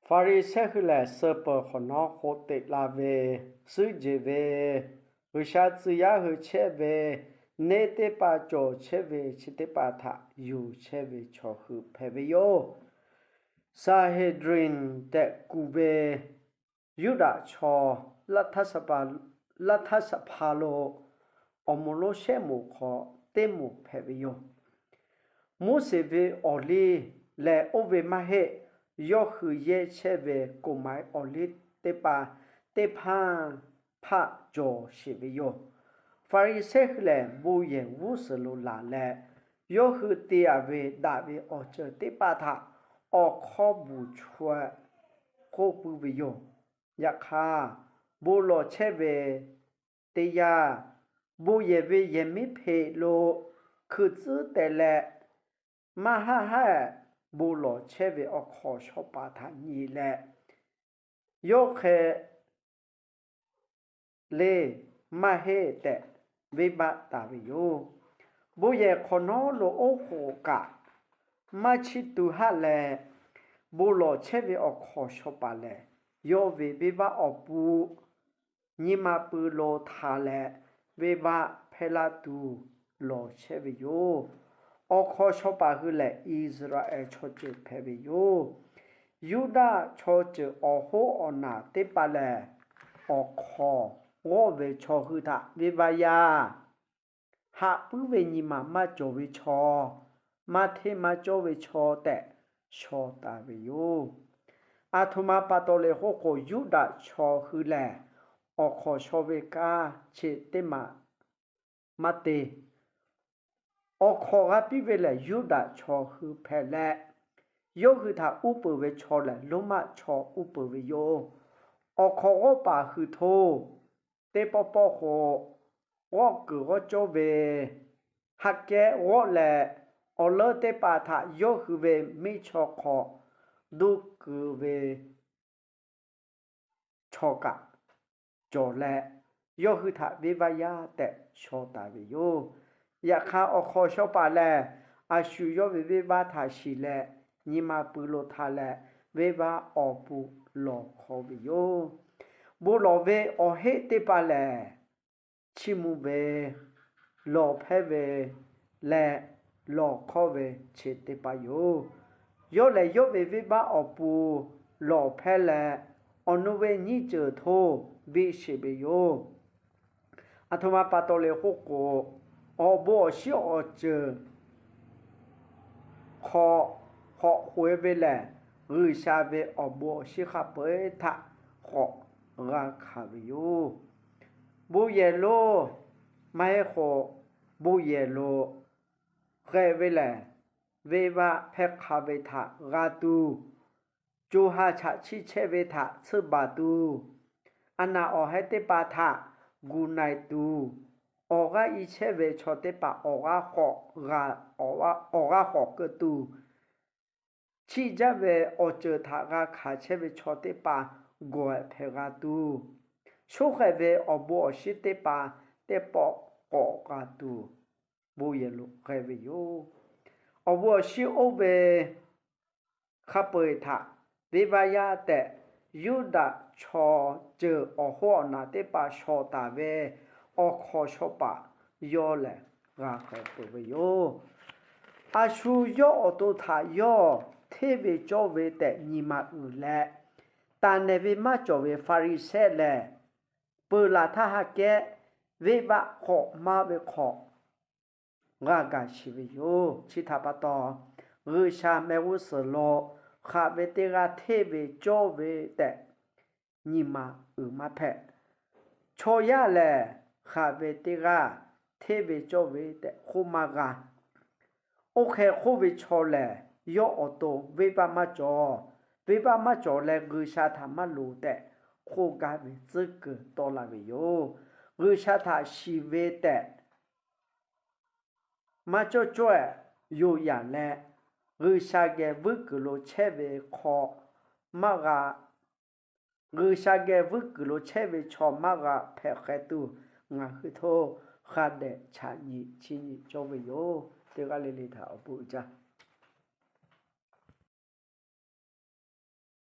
Hpaˍriˍsehˇ hui lehˬ, suh peuˬ hk'awꞈ nawˉ k'oˆ teꞈ la ve, suhˉ jeˬ ve, G'uiˬsha tcuh yaˇ hui chehˇ ve, neˇ teˇ hpaˍ cawˬ chehˇ ve chi teˇ hpaˍ htaꞈ yuˬ chehˇ ve chaw hui hpehꞞ ve yoˬ. Saˍheˍdrinˍ tehꞈ kuˬ ve Yuˇdaꞈ chaw, Laˇtaˇsaˍhpaˍ lo awˬ moˍ lonˉ shehˆ moˍ hk'aw teˇ moˍ hpehꞈ ve yoˬ. Moˉseˍ ve awˬ liˇ leh oˇ ve maˇ heˆ, yawˇ hui yehˇ chehˇ ve koˬ maˍ awˬ liˇ teˇ hpaˍ teˇ hpaˍ hpaˆ cawˬ sheˍ ve yoˬ. Hpaˍriˍsehˇ hui lehˬ, bon yehˬ g'uˇ suhˍ lo laˬ leh, yawˇ hui te-a ve daꞈ ve awˬ ceuˬ teˇ hpaˍ htaꞈ awˬ hkawˇ bvuhˬ chaweh k'oˆ puiˉ ve yoˬ. Yaꞈ hk'aˇ, bon lawˬ chehˇ ve teˇ yanˇ, bon yehˬ ve yehˬmiˉhpeꞈ lo hkui tcuhˉ teh leh, maˇ haˆ haˆ bon lawˬ chehˇ ve awˬ hk'awˍ shawˍ paˍ htaꞈ nyi leh, yawˇ hk'e le maˇ heˆ tehꞈ venˇbaˆ taˍ ve yoˬ. Bon yehˬ hk'awꞈ nawˉ lo oˉ k'oˍ kaꞈ maˇ chiˇ tu haˆ leh, bon lawˬ chehˇ ve awˬ hk'awˍ shawˍ paˍ lehˬ, yawˇ ve venˇbaˆ awˬ pon nyi ma pui lo htaꞈ leh venˇbaˆ hpehˇ laˇ tuˬ lawˬ chehˇ ve yoˬ. Awˬ hk'awˍ shawˍ paˍ hui lehˬ, Iˉsaˍreˍlaˆ chaw ceuˬ hpehꞈ ve yoˬ. Yuˇdaꞈ chaw ceuˬ awˬ hoˉ awˬ naˬ teˇ hpaˍ lehˬ, awˬ hk'awˍ g'awˇ ve chaw hui htaꞈ venˇbaˆ yaˇ haꞈ puiˉ ve nyi ma maˇ cawˬ ve chaw, maˇ hteˇ maˇ cawˇ ve chaw tehꞈ shaw taˍ ve yoˬ. Aˬ htoꞈ ma pa taw le k'oˆ k'o, Yuˇdaꞈ chaw hui lehˬ, awˬ hk'awˍ shaw ve kanˉ chi teˇ maˬ maˇ te. Awˬ hk'awˍ g'a piˇ ve lehˬ, Yuˇdaꞈ chaw hui hpehꞈ leh, yawˇ hui htaꞈ uˉ peunˍ ve chaw lehˬ, Roˉmaꞈ chaw uˉ peunˍ ve yoˬ. Awˬ hk'awˍ g'awˇ paˍ hui htoˇ, teˇ pawˆ pawˆ k'o, g'awˇ kuiˬ g'awˇ cawˇ ve ha kehˉ g'awˇ leh, awˬ leuˉ teˇ hpaˍ htaꞈ yawˇ hui ve miˇ chaw hk'aw duˇ kuiˬ ve chaw kaꞈ cawˬ leh, yawˇ hui htaꞈ venˇbaˆ yaˇ tehꞈ shaw taˍ ve yoˬ. Yaꞈ hk'aˇ, awˬ hk'awˍ shawˍ paˍ lehˬ, a shu yawˇ ve venˇbaˆ htaꞈ shiˍ leh, nyi ma pui lo htaꞈ leh venˇbaˆ awˬ pon lawˬ hk'awꞈ ve yoˬ. Bon lawˬ ve awˬ heˆ teˇ hpaˍ lehˬ, chiˇ mvuh ve, lawˬ hpehˇ ve leh lawˬ hk'awꞈ ve chi teˇ hpaˍ yoˬ. Yawˇ lehˬ yawˇ ve venˇbaˆ awˬ pon lawˬ hpehˇ leh, awˬ nu ve nyiˇ ceuˬ htoˇ biˇ sheˍ ve yoˬ. Aˬ htoꞈ ma pa taw le k'oˆ k'o, awˬ bon awˬ shinˉ awˬ ceuˬ hk'aw hk'awꞈ k'oꞈ-e ve lehˬ, G'uiˬsha ve awˬ bon awˬ shinˉ hk'a peu-eˬ htaꞈ k'awꞈ g'a hkanˍ ve yoˬ. Bon yehˬ lo maˇ heˆ k'o, bon yehˬ lo k'ai ve lehˬ, venˇbaˆ hpehˇ hk'a ve htaꞈ g'a tuˬ, co ha chaꞈ chiˇ chehˇ ve htaꞈ tsuhˇ baˬ tuˬ, a naˬ awˬ heh teˇ hpaˍ htaꞈ gu na-e tuˬ, awˬ g'aˇ i chehˇ ve chaw teˇ hpaˍ awˬ g'aˇ k'awꞈ g'a, awˬ g'aˇ k'awꞈ keu tuˬ, chiˇ jaˇ ve awˬ ceuˬ htaꞈ g'a hkanˍ chehˇ ve chaw teˇ hpaˍ gawˬ-ehˍ hpehꞈ g'a tuˬ, sho k'ai ve awˬ bon awˬ shinˉ teˇ hpaˍ teˇ pawˆ k'awꞈ g'a tuˬ, bon yehˬ lo k'ai ve yoˬ. Awˬ bon awˬ shinˉ oˇ ve hk'a peu-eˬ htaꞈ venˇbaˆ yaˇ tehꞈ, Yuˇdaꞈ chaw ceuˬ awˬ hoˉ awˬ naˬ teˇ hpaˍ shaw taˍ ve awˬ hk'awꞈ shawˍ paˍ yawˇ lehˬ g'a k'ai peuˬ ve yoˬ. A shu yawˇ awˬ to htaꞈ yawˇ hteˇ ve cawˇ ve tehꞈ nyi ma uiˍ leh, taˍ nehˬ ve maˇ cawˬ ve Hpaˍriˍsehˇ lehˬ, peuˬ laˬ htaˇ ha kehˉ venˇbaˆ k'awꞈ maˇ ve hk'awꞈ g'a gaˬ shiˍ ve yoˬ. Chi htaꞈ pa taw, G'uiˬsha mehˆ g'uˇ suhˍ lo haꞈ ve teˇ g'aˇ hteˇ ve cawˇ ve tehꞈ nyi ma uiˍ maˇ hpehꞈ. Chaw yaˇ lehˬ, haꞈ ve teˇ g'aˇ hteˇ ve cawˇ ve tehꞈ hk'oˆ maˇ g'a. Oˇ hk'e hk'oˆ ve chaw lehˬ, yawˇ awˬ to venˇbaˆ maˇ cawˬ. Venˇbaˆ maˇ cawˬ leh G'uiˬsha htaꞈ maˇ loˍ tehꞈ hk'oˆ gaˇ ve tcuhˉ kuiˬ tawˆ la ve yoˬ. G'uiˬsha htaꞈ shiˍ ve tehꞈ maˇ cawˇ cawˇ-ehˍ yoˬ yaꞈ leh, G'uiˬsha geh vuiˇ kuiˬ lo chehˇ ve hk'aw maˇ g'a, G'uiˬsha geh vuiˇ kuiˬ lo chehˇ ve chaw maˇ g'a hpehꞈ k'ai tuˬ, ngaˬ hui htaꞈ hk'a dehꞈ chaꞈ nyi chiˇ nyi cawˇ ve yoˬ. Teˇ g'aˇ le le htaꞈ awˬ bon uiˍ jaˇ.